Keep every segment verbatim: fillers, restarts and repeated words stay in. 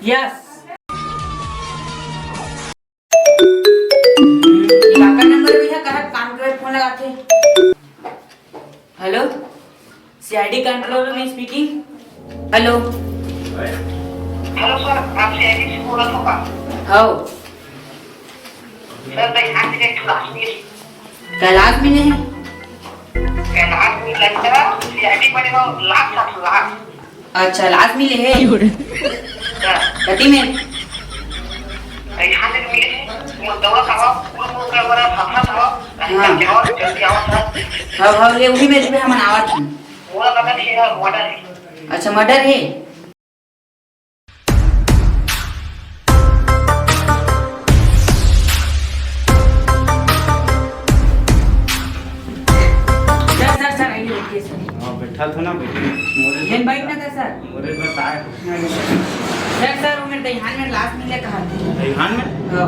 Yes. काकर number भी है, कहा काम के फोन लगाथे। Hello, CID control room speaking. Hello. Hello sir, आप सीआईडी से बोलत हो का? हव। सर, तो यहाँ से एक लाश मिली। का लाश मिले हे? का लाश मिले, लंडा सीआईडी बने हो, लाश साथ लाश। अच्छा, लाश मिले हे? हाँ। कति में? यहाँ से मिले हे, वो दवा खावा, पूरा पूरा बड़ा फाफा खावा, हाँ। जल्दी आओ, जल्दी आओ सर। हाँ, हाँ, ले उही में, उही में हमन आवत हन। पूरा लगा दिए यार, मर्डर है। अच्छा, मर्डर है? सर, सर, सर, आइए, बैठिए, सर। हाँ, बैठा था ना, बैठे। मोरे लेन बैठ ना था, सर। मोरे बस आए। सर, सर, वो मेरे दहियान में लाश मिले कहा। दहियान में? हाँ।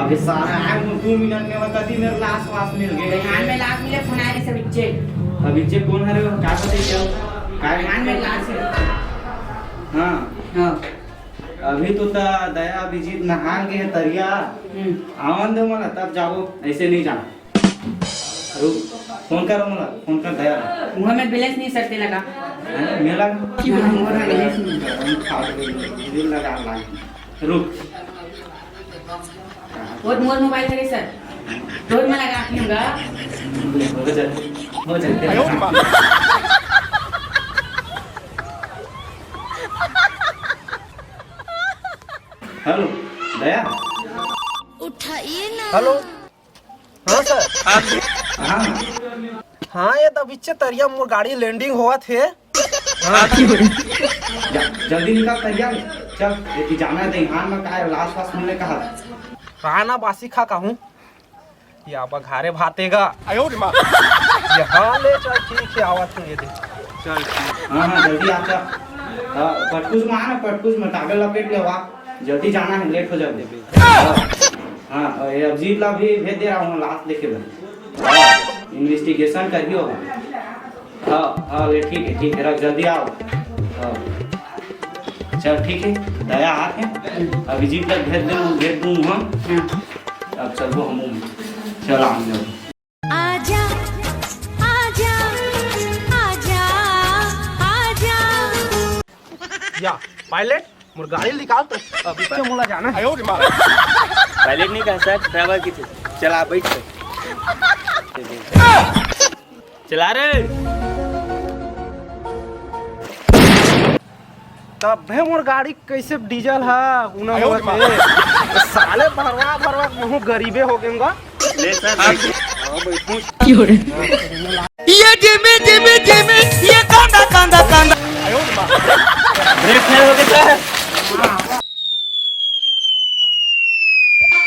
अबे सारा आए, वो दो मिनट में बता दी, मेरे लाश वाश मिल गए। दहियान में लाश मिले, फोन आए, सर, इज्जे। अब इज्जे कौन हरे, का पता क्या? का दहियान में लाश है। हाँ। हाँ। अभी तो त दया अभिजीत नहा गे हे तरिया। हम्म। आवन दे मोला, तब जाबो, ऐसे नहीं जाना। रुक, फोन कर मोला, फोन कर दया ला। मुँह में बैलेंस नहीं सर, तेला लगा। हैं? मैं लगा? हाँ, मोर में बैलेंस नहीं। गरम खा के दिल लगा लागी। रुक। वो मोर मोबाइल करे सर। रोज मैं लगा के हूँगा। हो जाते, हो जाते। हेलो, दया। उठाइए ना। हेलो। हाँ सर। हाँ। हाँ, ये तो बिच्चे तरिया मोर गाड़ी लैंडिंग होवत हे। हाँ। जा, जल्दी निकल तरिया ले। चल, ये कि जाना है दहियान में का है, लाश वाश मिलने कहा। हाँ ना, बासी खा कहूँ। ये अब घारे भातेगा। आयो रे माँ। ये हाँ ले चल, ठीक है, आवत हूँ ये दे। चल, ठीक। हाँ, हाँ, जल्दी आ, चल। हाँ, पटकुस में आ ना, पटकुस में टावेल लपेट ले, वाह। जल्दी जाना है, लेट हो जाओगे। हाँ, हाँ, और ये अभिजीत ला भी भेज दे रहा हूँ, लाश देखे बर। हाँ, इन्वेस्टिगेशन करियो। हाँ, हाँ, ले, ठीक है, ठीक है, रख, जल्दी आओ। हाँ। चल, ठीक है, दया आके अभिजीत तक भेज दे, भेज दूँ हम। अब चलबो हम। चल, आ जाओ। आजा, आजा, आजा, आजा। या, पायलट, मोर गाड़ी निकाल तो, अभी तो मोला जाना है। पायलट नहीं कहा सर, ड्राइवर की थी। चला, बैठ सर। चला रे। तब भे मोर गाड़ी कैसे डीजल हा, उना होवत हे। साले भरवा भरवा महूँ गरीबे हो गेंगा। ले सर, बैठ। हाँ, बैठूं। ये जेमे, जेमे, जेमे, ये कांदा, कांदा, कांदा। ब्रेक फेल हो गया सर।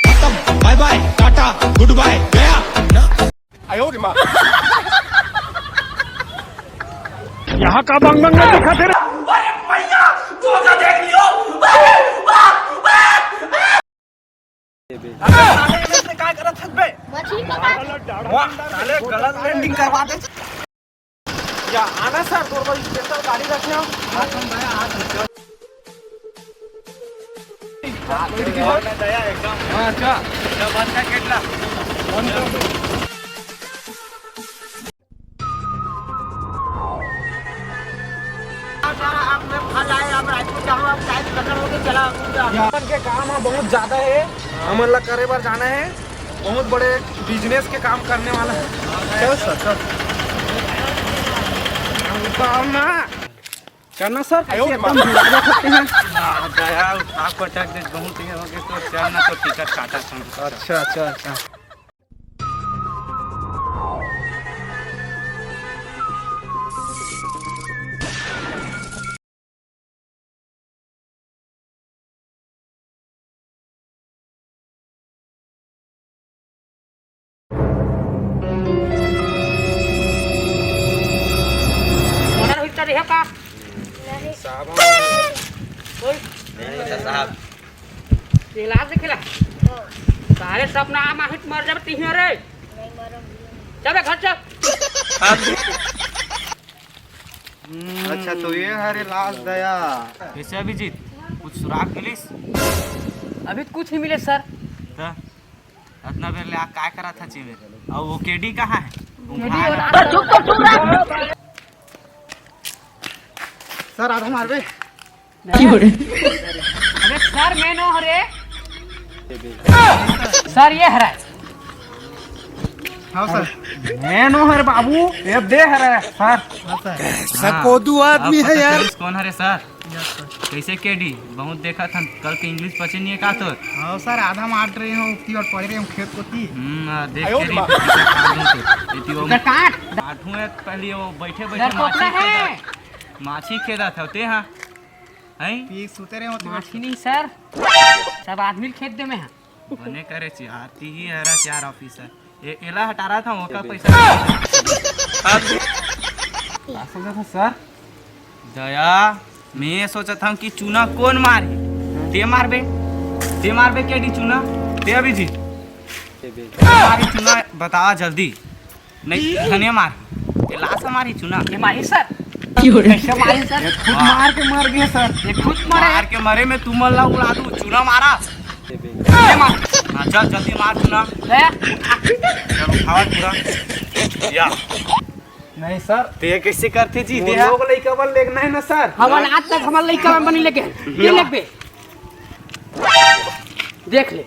खत्म, बाय बाय, टाटा, गुड बाय, गया। आयो रे माँ। यहाँ का बंग बंग दिखा दे रहा। अरे भैया, तू तो देख लियो। अरे साले, ये से काय करत हस बे? मछली पकड़। वाह, साले गलत लैंडिंग करवा दे। या आना सर, तोर बर स्पेशल गाड़ी रखे हो। हाथ हम दया, हाथ हम। हाँ, अच्छा। बंद कर गेट ला। बंद कर दो। अपन के काम ह बहुत ज्यादा हे, हमन ला करे बर जाना हे, बहुत बड़े बिजनेस के काम करने वाला हे। चल सर, चल। उतार ना। चल ना सर, कैसे एकदम जुड़ा जा सकते हैं। हाँ, दया उठा पटक दे, बहुत ये हो गए तो चल ना, तो टिकट काटा था। अच्छा, अच्छा, अच्छा। मर्डर होई त रहे का? नहीं। साहब, हम बोल। नहीं होता साहब। ये लाश देखेला? सारे सपना आम आहित मर जाबे तिहियो रे। नहीं मरम। चल बे घर चल। अच्छा, तो ये हरे लाश दया। कैसे अभिजीत, कुछ सुराग मिलिस? अभी तो कुछ नहीं मिले सर। त अतना बेर ले आ काय करत हच एमे? अउ वो केडी कहाँ है? सर, आधा मारबे। अरे सर, मैं नो हरे। सर, ये हरा। हाँ सर। मैं नो हरे बाबू, ये दे हरे सर। हाँ सर। सकोदू आदमी है यार। कौन हरे सर? कैसे केडी? बहुत देखा था, कल के इंग्लिश पचे नहीं है का तोर? हाँ सर, आधा मार रहे हो, उतनी और पढ़ रहे हो खेत कोती। हम्म, आ, देख आयो केडी, रे बाप। पीछे फाड़ दूं तो। ये ती वो काट। काटूं है, पहले वो बैठे बैठे डरपोकला माछी है। खेदा, माछी खेदा था ते हाँ। हैं? पी सुते रहे हो तो माछी नहीं सर, सब आदमी खेत दे में है। बने करे चिहाती ही हरा चार ऑफिसर। ए, एला हटा रहा था, ओकर पैसा। का सोचा था सर? दया, मैं ये सोचा था कि चूना कौन मारी? ते मारबे, ते मारबे केडी चूना, ते अभी जी। मारी चूना बता जल्दी। नहीं, धनिया मार। ये लाश हमारी चूना। ये मारी सर। कैसे मारी सर? खुद मार के मर गया सर। ये खुद मारे। मार के मरे में तुमन ला उड़ा दूं, चूना मारा। ये मार। हाँ, चल जल्दी मार चूना। गया। चल उठावा पूरा। या। नहीं सर। ते कैसे करते जी? वो दे लोग लइका बन लेगना है ना सर। हमारे आज तक हमारे लइका बन नहीं लेके। ये लेके। देख ले।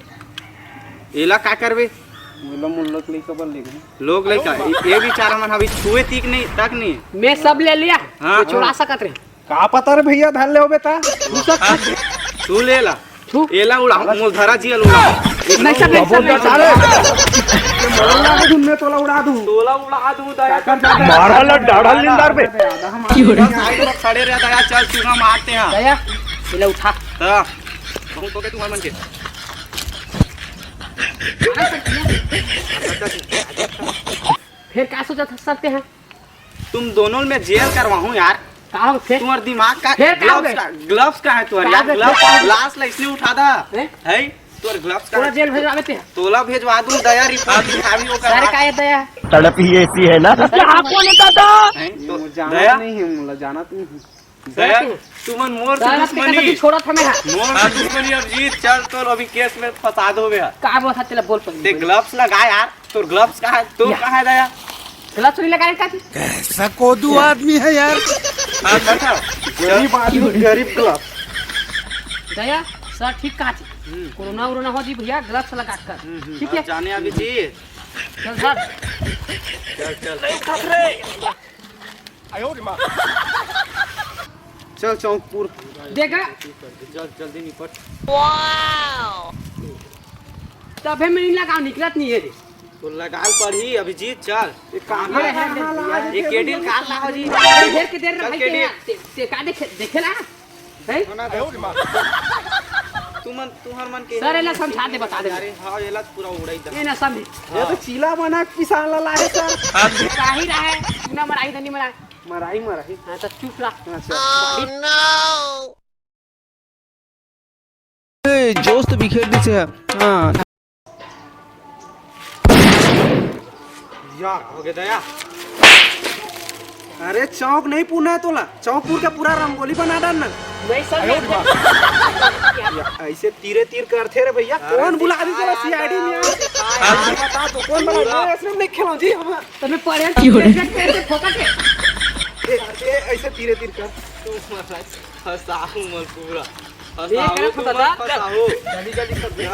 एला का करबे? मोला मुल्लक लइका बर लेगना। लोग लइका, ए, ए बिचारा मन अभी छुए तीक नहीं, तक नहीं। मैं सब ले लिया। हाँ। मैं छुड़ा सकत रहे। का पता रे भैया, धर ले हो बेटा। तू सब हाँ, तू ले ला। तू। एला उड़ा, मोल धरा जियल उड़ा। नहीं सब, नहीं सब, नहीं सब। ये मोला उड़ा दूं, मैं तोला उड़ा दूं। तोला उड़ा दूं, दया कर। मारा ला डाढ़ा लिंदार बे। खड़े रह दया, चल चूना मारते हैं। दया, एला उठा। हाँ। बहुत हो गए तुम्हारे मन के। फिर का सोचा था सकते हैं? तुम दोनों में जेल करवाऊं यार। का हो फिर? तुम्हार दिमाग का फिर का हो gloves गए? का, gloves का है तुम्हार का यार? हो गए? Gloves, फिर का हो गए? लाश ला इसने उठा दा। हैं? है? तुम्हार gloves का पूरा है? जेल भेजवा देते हैं। तोला भेजवा दूं, दया रिपोर्ट दिखावी ओकर सारे हाथ। का ये दया? तड़प ही ऐसी है ना। आपको नहीं दादा। हैं? तो ये मुझे जाना दया? नहीं है, मुझे जाना तो नहीं है। दया, तुमन मोर से दुश्मनी। छोड़ा था मैं। मोर से दुश्मनी अब जीत, चल तो अभी केस में फंसा दो बे। का बोल सकते ला, बोल पहले। ते gloves लगा यार, तोर gloves कहाँ है? तोर कहाँ है दया? Gloves नहीं लगाए का जी? कैसा कोदू आदमी है यार। हाँ, अच्छा। गरीब आदमी, गरीब gloves। दया, सर ठीक कहा थी। हम्म। कोरोना वोरोना हो जी भैया, gloves लगा कर। हम्म, हम्म। ठीक है? अब जाने अभी जी। चल सर। चल, चल। चल चौकपुर। देखा? जल-, जल्दी निपट। तबे में नहीं लगाओ, निकलत नहीं है रे। तो लगाल पड़ी अभिजीत, चल। ये कहाँ ये है? है, ये केडिल कार लाओ जी। अरे, देर के देर चल, भाई के केडिल। यहाँ। ते, ते का देखे, देखे ना? हैं? तुमन, तुहर मन के सर, एला समझा दे, बता दे। अरे हाँ, एला पूरा उड़ाई दा। ये ना समझी। ये तो चीला बना के पिसान ला लाए सर। हाँ। काही रहा है, तू ना मराई, धनी मराई। मराई, मराई। हाँ, तो चुप रह। अच्छा। ए, जोश तो बिखेर दिसे है। हाँ। या, हो गया दया। अरे, चौक नहीं पूरना है तोला, चौक पूर के पूरा रंगोली बना डालना। नहीं सर, अरे, नहीं। या, ऐसे तीरे तीर करते रे भैया, अरे, कौन बुला दी चला सीआईडी में यार? यार, बता तो, कौन बुला? पूरा। मैं ऐसे में नहीं खेला जी हम। तो मैं पढ़े तो क्यों रे? पेट, पेट, पेट फोकट है। ए, ए, ऐसे तीरे तीर कर। फंसाऊ मत पूरा। ये फंसाऊ करत तो फंसा मत था। फंसाऊ। जल्दी, जल्दी कर दे।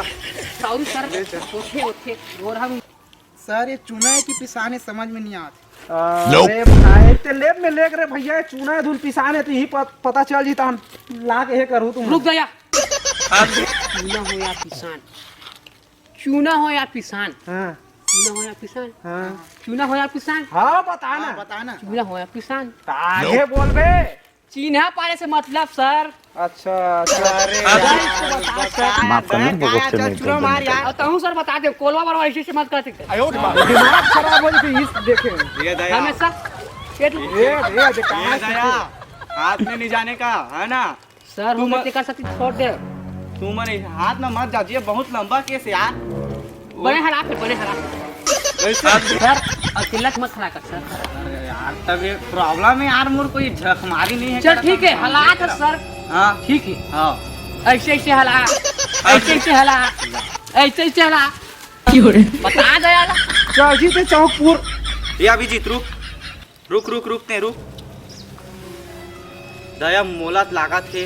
सॉरी सर, ले चल। ओके, ओके, और हम सर, ये चूना है कि पिसान है, समझ में नहीं आता। अरे भाई, ते लेब में लेग रे भैया, चूना है धुन पिसान है, तो यही प-, पता चल जीता हम ला के हे करू तुम। रुक जा या। चूना हो या पिसान, चूना हो या पिसान, हाँ। चूना हो या पिसान, हाँ। चूना हो या पिसान, हाँ, बता ना। हाँ, बता ना। चूना हो या पिसान। आगे बोल बे। चिन्हा पारे से मतलब सर। अच्छा, अच्छा। अरे सर, इसको बता सर। माफ करना, दया, बहुत दया, अच्छे चल, में चूना मार यार। और तहूँ सर बता दे, कोलवा बरवा ऐसे से मत कर सकते। आयो रे बाप। दिमाग खराब हो जाते इस देखे। ये दया। हमेशा पेट ये, ये, ये कहाँ से दया। हाथ में नहीं जाने का, है ना? सर, हम तुम इतने कर सकते, छोड़ दे। तुम मन हाथ में मत जाजिए, बहुत लंबा केस यार। बने हरा फिर, बने हरा। वैसे सर, अकेला मत खड़ा कर सर। अरे यार, तब ये प्रॉब्लम है यार, मोर कोई झकमारी नहीं है चल क्या? ठीक है, हालात है सर। हाँ। ठीक है। हाँ। ऐसे ऐसे हला, ऐसे ऐसे हला, ऐसे ऐसे हला। बता दे यार। चल जी ते चौकपुर। ए अभिजीत, रुक, रुक, रुक, रुक, ते रुक। दया, मोला लागत हे,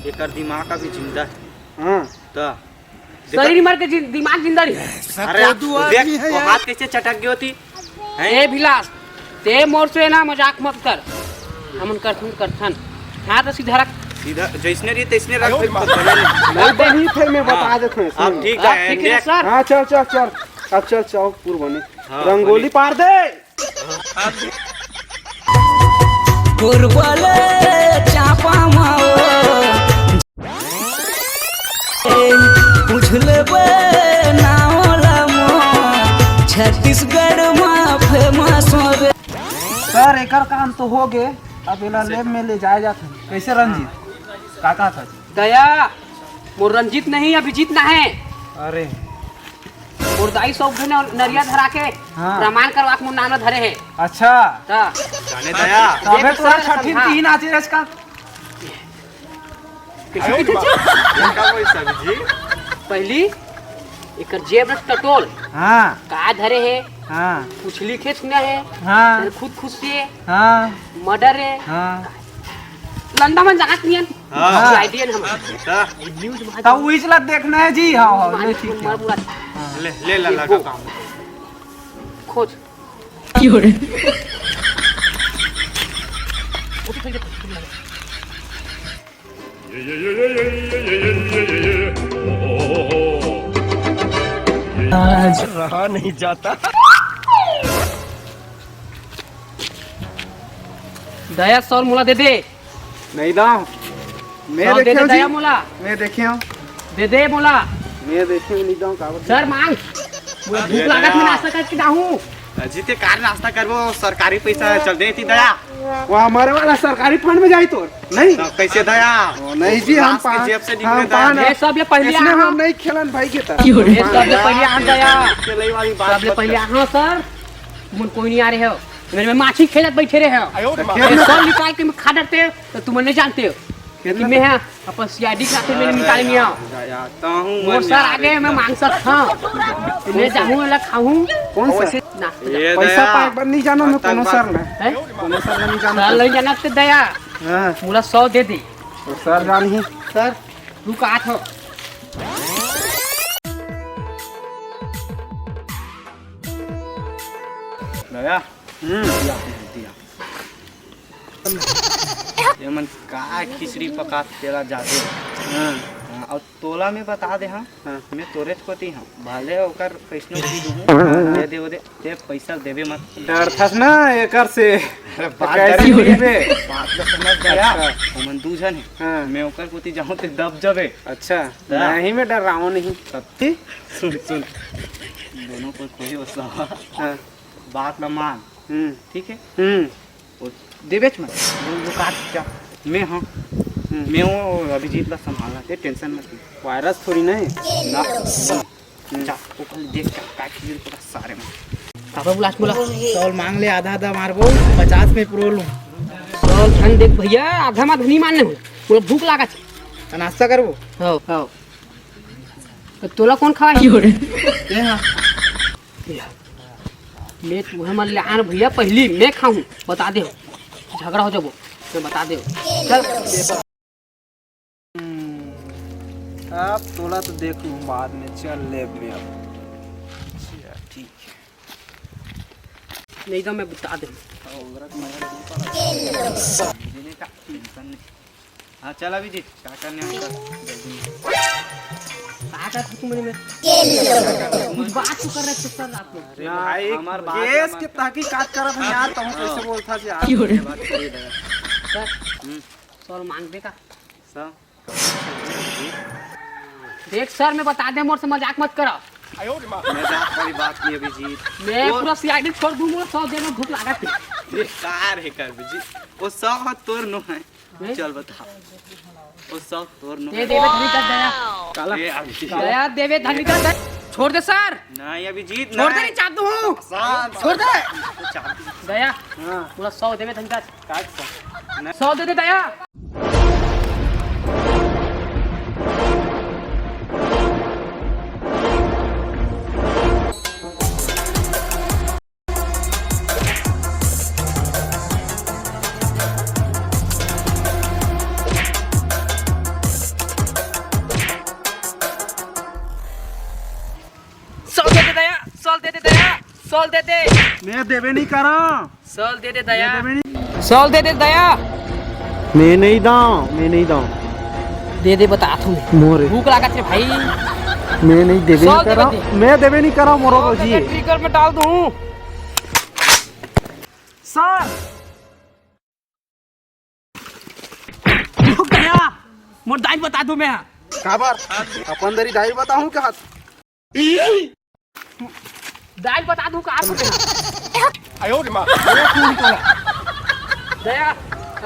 एकर दिमाग अभी जिंदा हे। हाँ। त शरीर मर के जिन-, दिमाग जिंदा रही। अरे, आप देख, वो हाथ कैसे चटक गयो थी? हैं? ए भिलास, ते मोर से ना मजाक मत कर। हमन करथन, करथन। हाथ सीधा रख। सीधा, जैसने रही, तैसने रख, भाई, पकड़ ले। नहीं, तो नहीं, फिर मैं बता देता हूँ, अब सुन। ठीक अब है, ठीक है, देख। सर। हाँ, चल, चल, चल। अब चल, चौकपुर बने। हाँ, रंगोली बने। पार दे। कोरबल चापा माओ, पूछ लेबे नाम ला मोर, छत्तीसगढ़ मा फेमस होबे। सर, एकर काम तो हो गे, अब एला लैब में ले जाए जात हे। कैसे रंजीत? का कहत हस? दया, मोर रंजीत नहीं, अभिजीत ना हे। अरे। मोर दाई सौंप दे न-, नरिया धरा के हाँ। प्रमाण करवा के मोर नाम ल धरे हे। अच्छा। त। जाने दया। तबे देख तोरा सर, छठी समझा। तीन आचे रस का। कैसे, कैसे? ये का बोल सब्जी? पहली एकर जेब ल टटोल। हाँ। का धरे हे? हाँ। कुछ लिखे सुना हे? हाँ। खुद खुश हे? हाँ। मर्डर हे? हाँ। लंदा मन जात नियन। हाँ। सी आई डी एन हम। हाँ। न्यूज़ मार तब उइच ला देखना है जी। हाँ, हाँ, ले, ठीक है। मार पूरा। हाँ। ले, ले ला, लगा काम। खोज। क्यों रे? आज रहा नहीं जाता। दया सौ मोला दे दे। नहीं दाऊं। मैं सौ दे देखे दे हूँ जी। दया मोला। मैं देखे हूँ। दे दे मोला। मैं देखे हूँ, नहीं दाऊं, काबर? सर मांग। मोला भूख लागत, मैं नाश्ता करके जाहूँ। जी ते कार नाश्ता करबो, सरकारी पैसा चल दे थी दया। वो हमारे वाला सरकारी फंड में जाई तो नहीं? तो कैसे दया? ओ, नहीं जी, हम आपके पान, जेब से निकले हम दया। पान, ये सब ले पहले इसमें आ। हम नहीं खेलन भाई के तरह। ये सब ले पहले आ दया। खेलई वाली बात सब ले मत पहले कर। आ, हाँ सर। तुमन कोई नहीं आ रहे हो। मेरे में माछी खेलत बैठे रहे हो। आयो रे माँ। ये सब निकाल के मैं खा डरते हो, तो तुमन नहीं जानते हो। कि मैं हाँ, अपन सी आई डी के साथ में निकाल लिया। दया, ताहू मोर मन सर आ आगे, मैं मांग सकता हूँ। मैं जाऊँ, अलग खाऊँ। कौन सा? वैसे ना, ये पैसा दया, पाए बर नहीं जाना मैं, कोनो सर ना। हैं? कोनो सर ना नहीं जाना। सर नहीं जाना तो दया। हाँ। मोला सौ दे दे। तो सर जान ही। सर, रुक, आत हो। दया। हम्म। दिया, दिया। ये मन का खिचड़ी पकात तेला जादे। हाँ। हाँ, अउ तोला मैं बता दे, हाँ, हाँ। मैं तोरेच कोती हूँ, भले ओकर कैसनो भी दूँ, दे दे, वो दे, ते पैसा देबे मत। डरथस ना एकर से। अरे बात कैसे डर देबे? बात तो समझ गया। अच्छा। हमन दू झन हे। हाँ। मैं ओकर कोती जाऊँ ते दब जबे। अच्छा, हाँ। नहीं मैं डराऊँ नहीं। सत्ती? सुन, सुन। दोनों को कोई वसा। हाँ। बात ला मान। हम्म। ठीक है? हम्म। वो देवेच मत। वो, वो काट जा। मैं हाँ। हम्म। मैं वो अभिजीत ला संभालना ते, टेंशन मत ले। वायरस थोड़ी ना है। ना। हम्म। जा, वो कल देख जा, का खींच पड़ा सारे में। काबर बुलास बोला? सौ ल मांग ले, आधा आधा मारबो, पचास में पुरो लूं। सौ ल धन देख भैया, आधा मा धनी मानने हो। मोला भूख लागत हे। त नाश्ता करबो? हो, हो। त तोला कौन खवाही? ये हाँ। मैं तुहे मन ले आन भैया, पहली मैं खाऊं, बता दे हो। झगड़ा हो जाबो, मैं बता दे हो। चल। हम्म, अब तोला तो देख लूं बाद में, चल लेब में अब। अच्छा, ठीक है। नहीं तो मैं बता दे। हाँ, चल अभिजीत, क्या करने आया था? जल्दी में। का का था तुमने में? कुछ बात तो कर रहे थे सर आप लोग। अरे ना, भाई, हमार बात केस ना के मान। तहकीकात करत हन यार, तुम हाँ। कैसे बोलता जी यार? क्यों रे? ये बात सही है। सर, हम्म। सौ ल मांग दे का? सौ? देख सर, मैं बता दे, मोर से मजाक मत करो। मजाक वाली बात नहीं अभिजीत। मैं वो पूरा सी आई डी छोड़ दूं, मोर सौ दे में भूख लागत हे। ये कार है कर अभिजीत। वो सौ हाथ तोर नो है। नहीं? चल बता। वो सब तोर नो। दे देवे धनी कर दया। काला। ए, अभिजीत। दया देवे धनी कर दया। छोड़ दे सर। नहीं, अभिजीत, छोड़ दे, नहीं। नहीं चाहता हूँ। शांत। छोड़ दे। तो चाहती। दया। हाँ। पूरा सौ देवे धनी कर। काट सौ। नहीं। सौ दे दे दया। मैं देबे नहीं करा। सौ ल दे दे दया। मैं देबे नहीं। सौ ल दे दे दया। मैं नहीं दाऊं, मैं नहीं दाऊं। दे दे, बता तू। मोरे। भूख लागत रे भाई। मैं नहीं देबे नहीं करा। मैं देबे नहीं करा, मोरो सौ दे जी। दे, ट्रिगर में डाल दूं। सर। रुक गया। मोर दाई बता दूं मैं। काबर? अपन दरी दाई बताऊं क्या? दाई बता दूं का आप? आयो रे माँ। दया,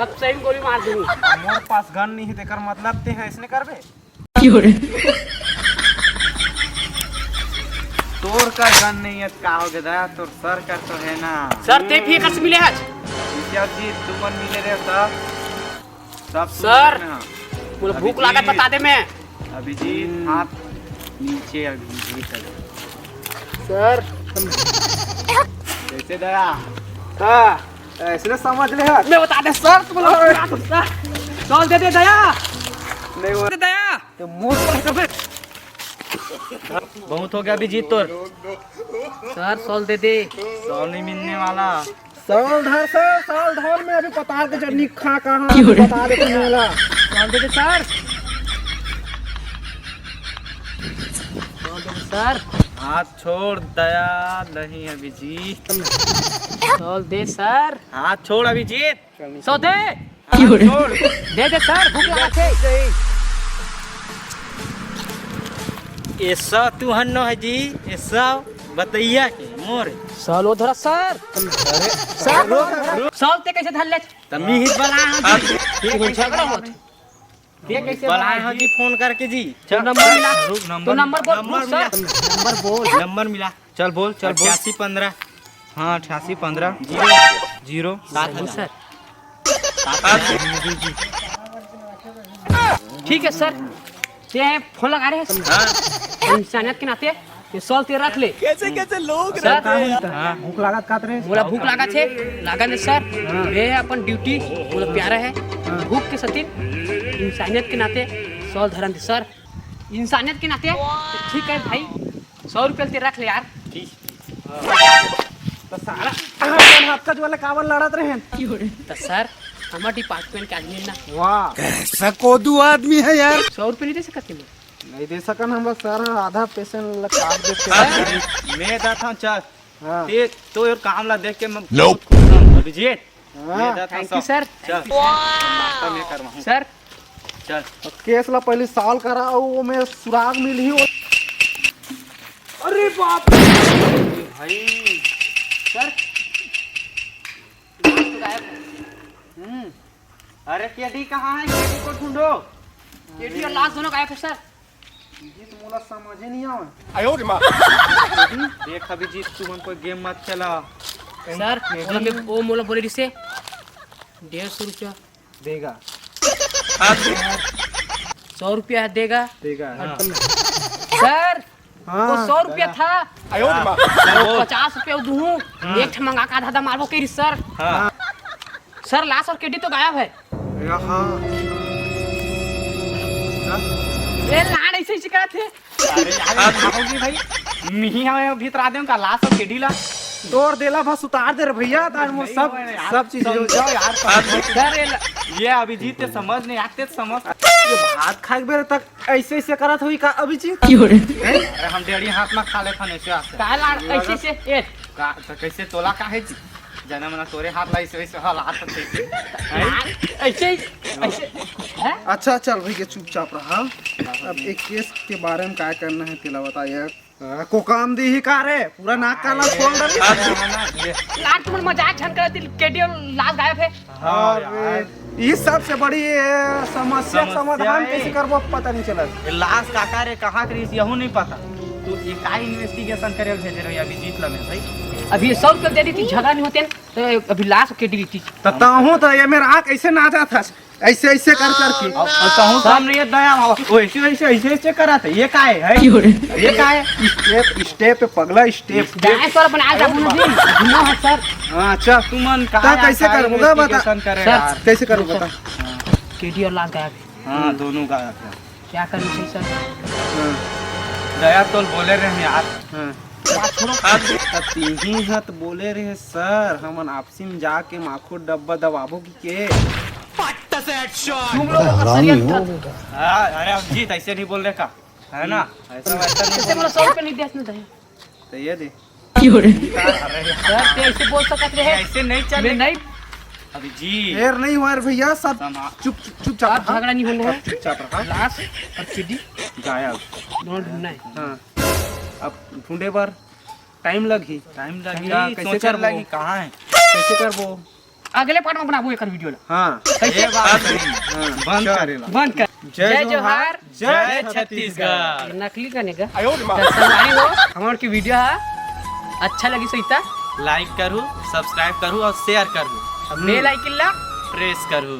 अब सही में गोली मार दूं। मोर पास गन नहीं है, तेकर मतलब ते है इसने करबे? तोर का गन नहीं है, का हो गया दया? तोर सर का तो है ना। सर, ते भी एकर से मिले हच? विद्यार्थी, तुमन मिले रहे सब। सब सर, तुमन ना। मोला भूख अभिजीत, लागत, बता दे मैं। अभिजीत, हाथ नीचे, अभिजीत। सर। कैसे दया? हाँ, ऐसे समझ ले हर। मैं बता दे सर, तुम लोग अरे। बता दो सर। सौ दे दे दया। नहीं वो दे दया। तो मुंह पर कर दे। बहुत हो गया अभिजीत तोर। सर, सौ दे दे। सौ नहीं मिलने वाला। सौ धर सर, सौ धर, मैं अभी पताल के चटनी खा कहाँ हूँ, बता दे तुम्हें वाला। सौ दे दे सर। सौ दे दे सर। हाथ छोड़ दया, नहीं अभिजीत। सौ दे सर। हाथ छोड़ अभिजीत। सौ दे। हाथ छोड़। दे दे सर, भूख लगा थे। ऐसा तू हन्नो है जी, ऐसा बतैया के मोर। सौ लो धरा सर। अरे। सर, सौ ते कैसे धर ले? तमी ही बला है जी। ठीक है, झगड़ा होत। ये कैसे बला है जी, फोन करके जी। चल, नंबर मिला। रुक, तो नंबर बोल, नंबर रुक सर। मिला। नंबर बोल। नंबर मिला। चल बोल, चल बोल। अठासी पन्द्रह। हाँ, अठासी पन्द्रह। जीरो। जीरो। सात हजार। सर। ठीक है सर, ये फोन लगा रहे हैं। हाँ। इंसानियत के नाते ये सौ ते रख ले। कैसे कैसे लोग सर, रहते हैं यार। हाँ। भूख लागत खात रहे। मोला भूख लागत है, लागत है सर। हाँ। ये है अपन ड्यूटी, मोला प्यारा है। हाँ। भूख के सतीन इंसानियत के नाते सौ धरन दे सर। इंसानियत के नाते ठीक है भाई, सौ रुपये ते रख ले यार। ठीक। तो साला अपन हाथ का जो वाला कावन लड़त रहे हैं। तो सर, हमारे डिपार्टमेंट के आदमी है ना। वाह। कैसा कोदू आदमी है यार। सौ रुपये नहीं दे सकते मैं। नहीं दे सकन हम बस सर, आधा पेशेंट ला काट देते हैं। मैं जाता हूँ चल। हाँ। ते तो यार काम ला देख के मैं Nope। बहुत खुश हूँ अभिजीत। हाँ। मैं जाता हूँ Thank you, सर। चल। नाश्ता मैं करवाऊँ। सर। चल। केस ला पहले सॉल्व करा, वो में सुराग मिली हो। अरे बाप रे। भाई। सर। हम्म। अरे केडी कहाँ है? केडी को ढूंढो। केडी और लाश दोनों गायब है सर। ये तो मोला समझे नहीं आवे। आयो रे माँ। देख अभिजीत, तुमन कोई गेम मत खेला। Sir, KD. मोला में, वो मोला बोले रिसे डेढ़ सौ रुपया। देगा। सौ रुपया है, देगा। देगा। हाँ। सर, हाँ। वो सौ रुपया था। आयो रे माँ। वो पचास रुपया दूँ, हाँ। एक ठे मंगा के आधा आधा मारबो करी सर। हाँ। सर, लाश और केडी तो गायब है। यहाँ। ये लाड़ ऐसे ही शिकायत है। अरे यार, क्या होगी भाई? नहीं आवे भीतर आ दें का लाश और केडी ला। तोड़ देला बस उतार दे रे भैया, तार मोर सब, नहीं, यार, सब चीज हो समझाओ यार, समझाओ। सर, ये ल- ये अभिजीत के समझ नहीं आते, समझ। ये भात खाए के बेर तक ऐसे ऐसे करत हुई का अभिजीत? क्यों रे? हैं? अरे हम डेढ़ी हाथ में खा लेथन ऐसे आसे। का लाड़ ऐसे से? ए। का, तो कैसे तोला काहे जी? जना मना तोरे हाथ ला ऐसे, ऐसे हाल हाथ से ऐसे। हैं? ऐसे, ऐसे, हैं? अच्छा, चल भैया, चुपचाप रहा। अब एक केस के बारे में का करना है, तेला बता यार। आ, को काम दी ही का रे? पूरा नाक काला खोल दे। लाट तुमन मजाक झन कर दिल, केडी और लाश गायब है। हाँ अरे, यार। ये सबसे बड़ी, ए, समस्या समस्या समाधान है। कैसे करबो, पता नहीं चला। ये लाश काका रे, कहाँ के रहीस, यहू नहीं पता। तो ये का इन्वेस्टिगेशन करे भेजे रहे अभिजीत ला में भाई? अभी सौ रुपया दे दी थी, झगड़ा नहीं होते न, तो अभी लाश के दी थी। तो ताहू तो ये मेरा आँख ऐसे ना जाता, ऐसे, ऐसे कर करके। और, और कहूँ सामने ये दया हो, वो ऐसे, ऐसे, ऐसे, ऐसे करा था, ये का है, है? क्यों रे? ये का है? स्टेप, स्टेप पे पगला, स्टेप। दया सर, अपन आज अपन जी, घूमो है सर। हाँ, अच्छा। तुमन का ता यार, कैसे का करबो, बता। इन्वेस्टिगेशन करे सर, यार। कैसे करबो, बता। केडी और लाश गायब है। हाँ, दोनों गायब है। क्या करना चाहिए सर? हाँ। दया तो बोले रहे यार। हाँ। अब तिही ह त बोले रहे सर, हमन आपसी में जाके माखुर डब्बा दबाबो कि के? तुम लोग का हरामी सरिया हो था। बेटा। हाँ, अरे अभिजीत, ऐसे नहीं बोल रहे का, है ना? ऐसा वैसा नहीं ऐसे बोल बोला, सौ रुपये नहीं दिया इसने दे। तो ये दे। सर, ते ऐसे बोल सकत रहे। ऐसे नहीं चल मैं नहीं। अभिजीत। फेर नहीं हुआ रे भैया, सब समा- चुप, चुप, चुपचाप आप रहा। झगड़ा नहीं होना है। चुपचाप रहा। लाश और चड्डी गायब। दोनों ढूंढना है। हाँ, अब ढूंढे बर टाइम लगही। टाइम लगही, हाँ, कैसे सोचे करबो? लगही, कहाँ है? कैसे करबो? अगले पार्ट में बनाबो एकर वीडियो ला। हाँ। कैसे? ये बात सही। हाँ, बंद चल। कर एला। बंद कर। जय जय जोहार, जोहार, जय जय छत्तीसगढ़। छत्तीसगढ़। ये नकली कने का। आयो रे माँ। तो संगवारी हो, हमर के वीडियो हा अच्छा लगी सहिता। लाइक करू, सब्सक्राइब करू और शेयर करू। और बेल आइकन ला प्रेस करू।